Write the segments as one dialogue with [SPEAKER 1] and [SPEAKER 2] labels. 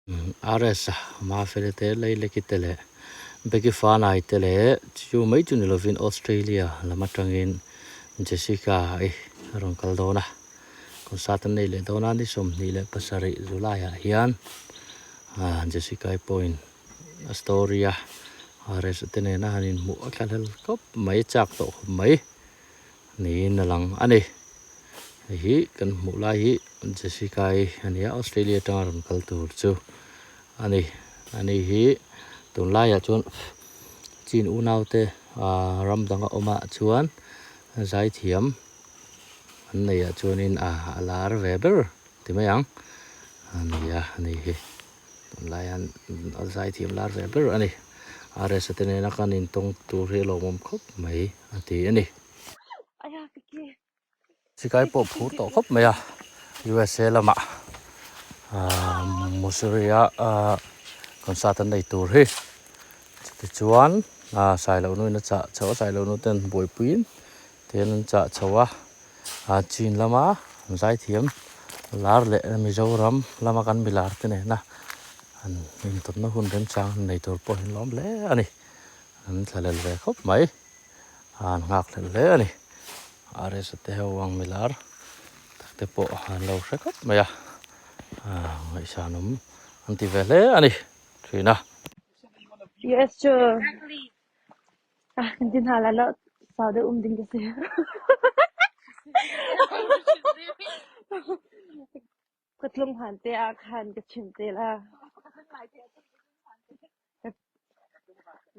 [SPEAKER 1] RS a Mafele te Leileki te leh Becky Fanai te leh chu mai chu ni lovin Australia lam atangin Jessica i a rawn kal dawn a, concert an nei leh dawn a ni 27 July ah hian Jessica i pawhin a story a RS te nena han inhmuh a thlahlel khawp mai chak tawh khawp mai. Niin a lang a ni. Hei hi kan hmuh lai hi Jessica-i a ni a, Australia atanga rawn kal tur chu a ni. Ani hi tunlaiah chuan chin unaute ah ram danga awmah chuan zaithiam an neihah chuanin ah a lar ve ber ti mai ang a ni a, ani hi. Tunlai hian a zaithiam lar ve ber a ni. RS te nena kan intawng tur hi a lawmawm khawp mai a ti a ni. Sikai pawh phur tawh khawp mai a, USA lamah Missouri a concert an nei tur hi. Chutichuan Sailohnu in a chah chho a, Sailohnu ten buaipuiin tihian an chah chho a. Chin lama zaithiam lar leh Mizoram lama kan milar te nena an intawnna hun remchang an nei tur pawh hi an lawm hle a ni. An thlalel ve khawp mai, an nghak hlel hle a ni. RS te ho ang milar tak te pawh an lo hre khawp mai a, ngaihsanawm an ti ve hle a ni thin a.
[SPEAKER 2] Yes chu. Ah, kan ti hna lai lo. Sau deuh um ding ka si. Ka tlung hlan te ah khan ka chim te la.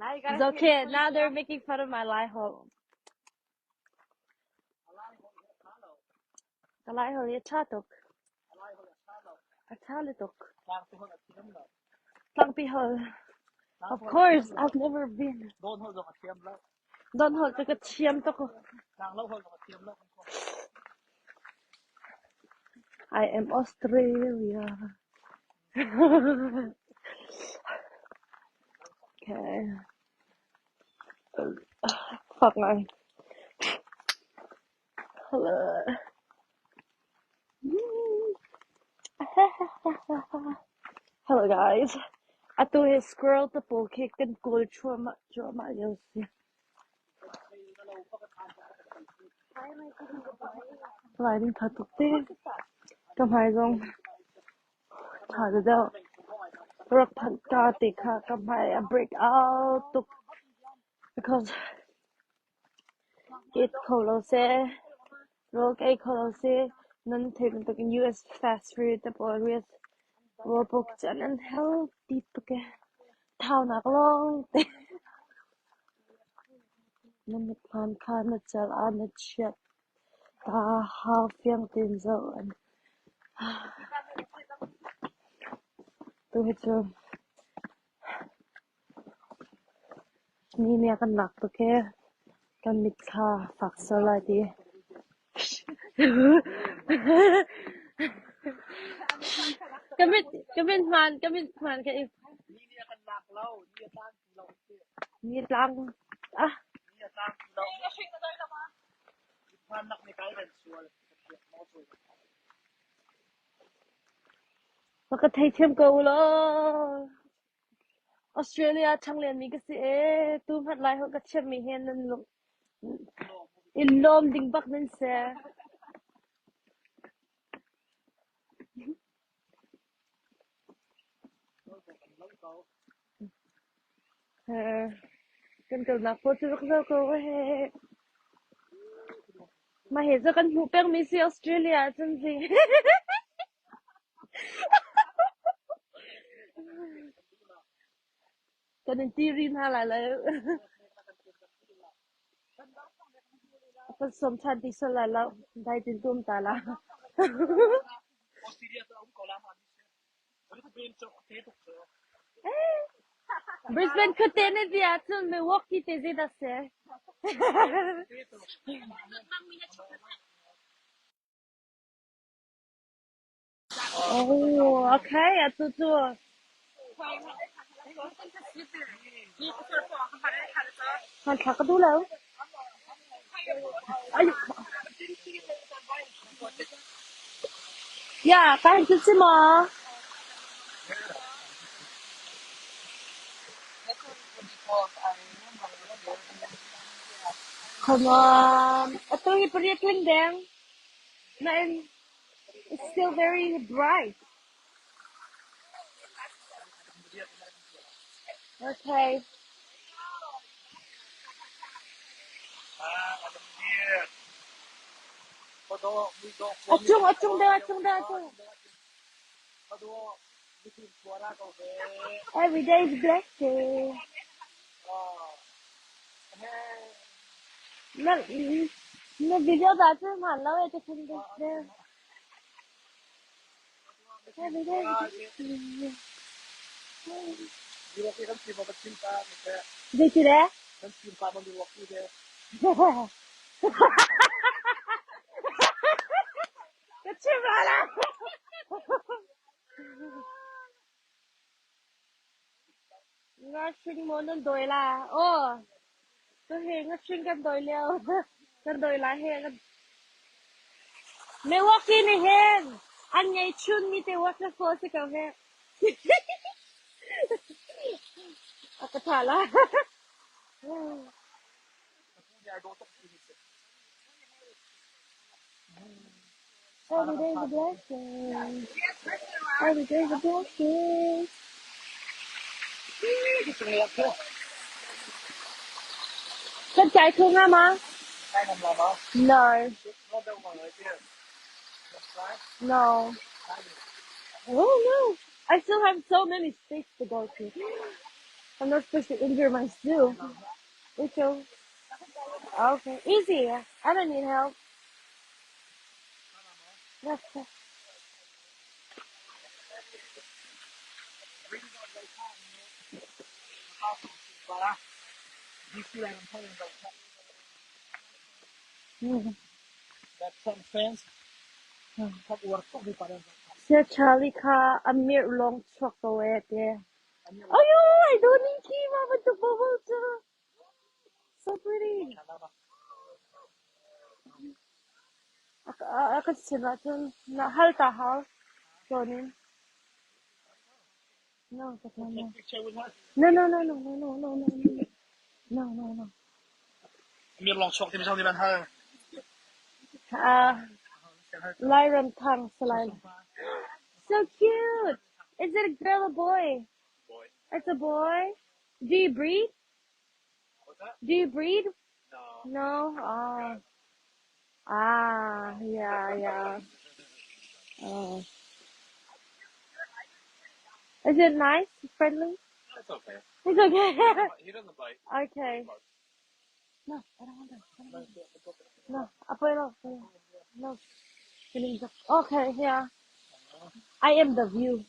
[SPEAKER 2] It's okay. Now they're making fun of my Lai holh. Ka Lai holh hi a ṭha tuk. A ṭha lutuk. Tlangpi holh. Of course, I've never been. Don holh cu ka thiam tuk. I am Australia. Okay. Fuck ngai. Hello. Hello guys. Atu hi squirrel te pawl khi kan kawl cuahmah cuahmah lio si. Lai ding tha tuk te. Ka hmai zong tha deuh. Rak phanh ka ti kha ka hmai a break out tuk because It kho lo seh, rawl ka ei kho lo seh. Nan theih bantukin US fast food te pawl US rawl pawl khi cu an unhealthy tuk ee. Thaunak lawngte. Na mithmaan kha na cal ah na chiat ta hau fiang tein zoh an. Tuhi cu Mi nih a kan lak tuk i kan mitthla fak sual lai ti. Ka mit ka mit hmaan ka mit hmaan ka i ni tlang ah. Ka theithiam ko u law. Australia ṭhanglianmi ka si ee. Tu hmanh Laiholh ka thiammi he nan lung in lawm ding bak nan si. Kan kalnak pawl cu rak zoh ko he. Mah he cu kan hmuh pengmi si Australia ahcun si. Kan in ti rih hna lai lo. Kan sawm ṭhan ti sual lai lo. Dai tin tum ta la. Brisbane khuate na ti ahcun Milwaukee te zeidah si? Oh, okay. Atu cu. Hmanthlak ka duh lo. Ay. Ya, ka hin si maw? Come on. Atu hi pariat tling deng. Nain it's still very bright. Okay. Acung acung deuh acung deuh acung. Every day is blessing. Na na video dah cu hmaan lo eh ka chim deuh. Every day is blessing. Zeiti le? Ka chim la la. Nga hring maw nan dawi la? Aw, tu hi nga hring kan dawi lio. Kan dawi lai he. Milwaukee nih hin an ngei chun mi te waterfall si ko he. A ka tha la. Every day is a blessing. Every day is a blessing. Kan kai kho nga ma? No. No. Oh no. I still have so many states to go to. I'm not supposed to injure myself. Ucho. Okay. Easy. I don't need help. That's Sia Charlie kha a mirh lawng chuak ko ee te. Ayo, I don't need key ma bantuk bubble cu. So pretty. A ka chim ahcun na hal ta hau. Cawnin. No, no, no. No, no, no, no, no, no, no, no, no. No, no, no.
[SPEAKER 3] Amir long chuak ti mi nih ban hal.
[SPEAKER 2] Lairam Thang Salai. So cute. Is it a girl or boy?
[SPEAKER 3] Boy.
[SPEAKER 2] It's a boy. Do you breed?
[SPEAKER 3] What's that?
[SPEAKER 2] Do you breed?
[SPEAKER 3] No.
[SPEAKER 2] No. Oh. Ah, yeah, yeah. Oh. Is it nice? Friendly?
[SPEAKER 3] That's okay.
[SPEAKER 2] It's okay.
[SPEAKER 3] He doesn't bite.
[SPEAKER 2] Okay. No, I don't want that. I don't want that. No, abuelo. No. Okay, yeah. I am the view.